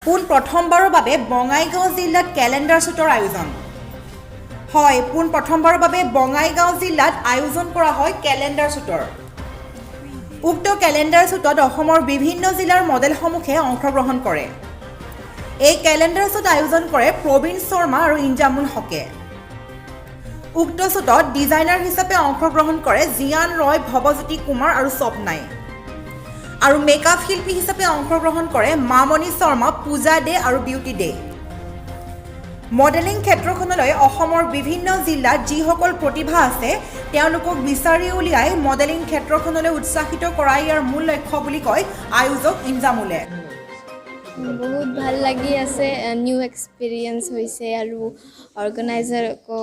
পোন প্ৰথমবাৰৰ বাবে বঙাইগাঁও জিলাত কেলেণ্ডাৰ শ্বুটৰ আয়োজন হয়। পোন প্ৰথমবাৰৰ বাবে বঙাইগাঁও জিলাত আয়োজন কৰা হয় কেলেণ্ডাৰ শ্বুটৰ। উক্ত কেলেণ্ডাৰ শ্বুটত অসমৰ বিভিন্ন জিলাৰ মডেলসমূহে অংশগ্ৰহণ কৰে। এই কেলেণ্ডাৰ শ্বুট আয়োজন কৰে প্ৰবীণ শৰ্মা আৰু ইনজামুল হকে। উক্ত শ্বুটত ডিজাইনাৰ হিচাপে অংশগ্ৰহণ কৰে জিয়ান ৰয়, ভৱজ্যোতি কুমাৰ আৰু স্বপ্নাই আৰু মেকআপ শিল্পী হিচাপে অংশগ্ৰহণ কৰে মামণি শৰ্মা, পূজা দে আৰু বিউটি দে। মডেলিং ক্ষেত্ৰখনলৈ অসমৰ বিভিন্ন জিলাত যিসকল প্ৰতিভা আছে, তেওঁলোকক বিচাৰি উলিয়াই মডেলিং ক্ষেত্ৰখনলৈ উৎসাহিত কৰাই ইয়াৰ মূল লক্ষ্য বুলি কয় আয়োজক ইনজামুলে। বহুত ভাল লাগি আছে, নিউ এক্সপিৰিয়েঞ্চ হৈছে আৰু অৰ্গেনাইজাৰকো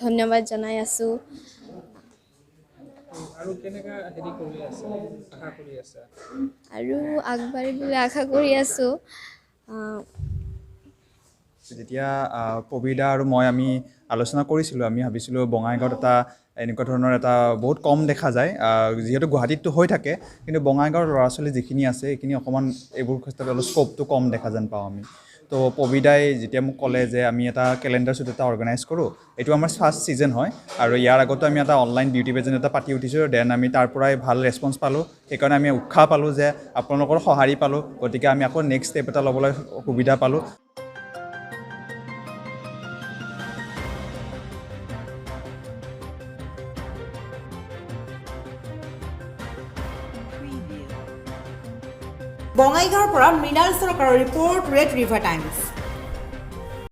ধন্যবাদ জনাই আছোঁ। আৰু কেনেকা হেৰি কৰি আছে, আশা কৰি আছে? আৰু আগবাঢ়িবলৈ আশা কৰি আছোঁ। যেতিয়া প্ৰবীৰদা আৰু মই আমি আলোচনা কৰিছিলোঁ, আমি ভাবিছিলোঁ বঙাইগাঁৱত এটা এনেকুৱা ধৰণৰ এটা বহুত কম দেখা যায়। যিহেতু গুৱাহাটীততো হৈ থাকে, কিন্তু বঙাইগাঁৱৰ ল'ৰা ছোৱালী যিখিনি আছে, সেইখিনি অকণমান এইবোৰ ক্ষেত্ৰত অলপ স্ক'পটো কম দেখা যেন পাওঁ আমি। তো প্ৰবীৰদাই যেতিয়া মোক ক'লে যে আমি এটা কেলেণ্ডাৰ শ্বুট এটা অৰ্গেনাইজ কৰোঁ, এইটো আমাৰ ফাৰ্ষ্ট ছিজন হয় আৰু ইয়াৰ আগতো আমি এটা অনলাইন বিউটি পেজেণ্ট এটা পাতি উঠিছোঁ। Then আমি তাৰ পৰাই ভাল ৰেচপঞ্চ পালোঁ, সেইকাৰণে আমি উৎসাহ পালোঁ যে আপোনালোকৰ সঁহাৰি পালোঁ, গতিকে আমি আকৌ নেক্সট ষ্টেপ এটা ল'বলৈ সুবিধা পালোঁ। বঙাইগাঁৱৰ পৰা মৃণাল চৰকাৰৰ ৰিপৰ্ট, ৰেড ৰিভাৰ টাইমছ।